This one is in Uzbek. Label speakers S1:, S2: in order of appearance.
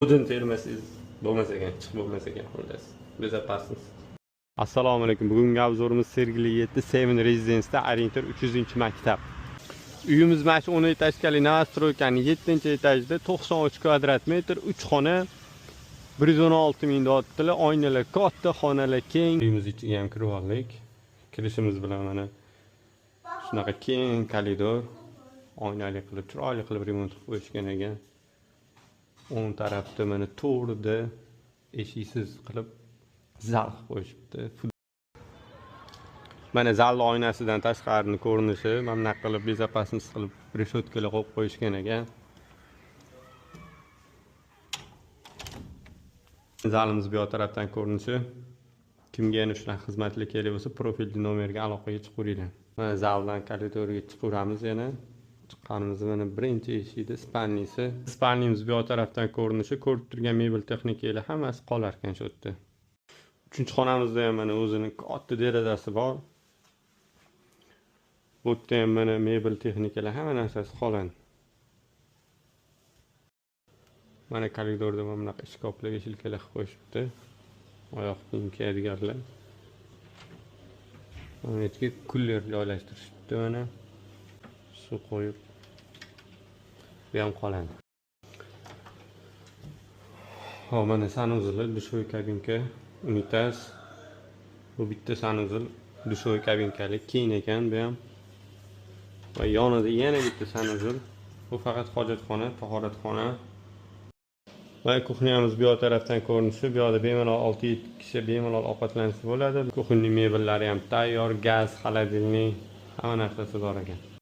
S1: O'tin termasangiz bo'lmas ekan, chiqib bo'lmas ekan, xullas. Безопасность. Assalomu alaykum. Bugungi обзор imiz Sergeli 7 Seven Residence'da Orientir 300-maktab. Uyimiz mana shu 10 этаж kali новостройка ning 7-etajida 93 kvadrat metr, 3 xona, 116 ming deyaptilar. Oynalar katta, xonalar keng. Uyimiz ichiga ham kirib oldik. Kirishimiz bilan mana shunaqa keng koridor, oynali qilib, chiroyli qilib remont qilib qo'yishgan ekan. O'ng tarafda mana to'rda eshiksiz qilib zal qilib qo'yishibdi. Mana zal oynasidan tashqarini ko'rinishi, mana bunaqa qilib безопасность qilib решётка lar qo'yib qo'yishgan ekan. Zalimiz bu yoq tarafdan ko'rinishi. Kimga yana shunaqa xizmatlar kerak bo'lsa, profilli nomerga aloqaga chiqaveringlar. Mana zaldan koridorga chiqaveramiz yana. Chiqqanimizda mana birinchi eshikda спальни si. Спальни miz bu yoq tarafdan ko'rinishi, ko'rib turgan mebel texnikalar hammasi qolar ekan shu yerda. Uchinchi xonamizda ham mana o'zini katta derazasi bor. Bu yerda ham mana mebel texnikalar hamma narsasi qoladi. Mana koridorda mana bunaqa shkaflar, veshilkalar qilib qo'yishibdi. Oyoq kiyim kiyadiganlar. Mana yerga kuller joylashtirishibdi mana. Suv qo'yib bu ham qoladi. Hop, mana санузел, душевой kabinka, unitaz. Bu bitta санузел, душевой kabinkali, keng ekan bu ham. Va yonida yana bitta санузел. Bu faqat hojatxona, tahoratxona. Va кухня miz bu yoq tarafdan ko'rinishi, bu yoqda bemalol 6-7 kishi bemalol ovqatlansa bo'ladi. Кухня mebellari ham tayyor, gaz, холодильник, hamma narsasi bor ekan.